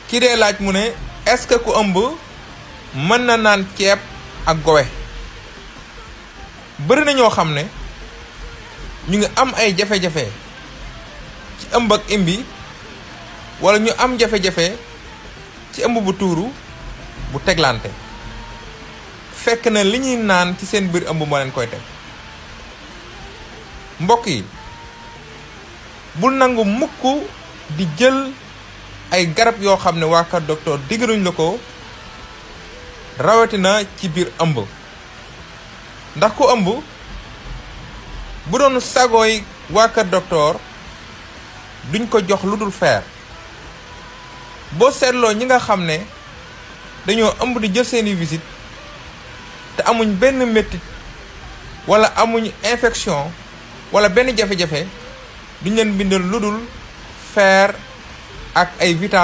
ki dee laaj mu ne est-ce que ku ëmb mën na naan ceeb ak Gowè. bëri na ñoo xam ne ñu ngi am ay jafe-jafe ci ëmb ak imbi wala ñu am jafe-jafe ci ëmb bu tuuru bu teglante fekk na li ñuy naan ci seen biir ëmb moo leen koy teg. mbokk yi bul nangu mukk di jël ay garab yoo xam ne waa Keurdoctor diggaluñ la ko rawatina ci biir ëmb ndax ku ëmb bu doon sagooy waa Keurdoctor duñ ko jox lu dul fer. boo seetloo ñi nga xam ne dañoo ëmb di jël seeni visite te amuñ benn métit wala amuñ infection wala benn jafe-jafe duñ leen bindal lu dul fer ak ay vitamines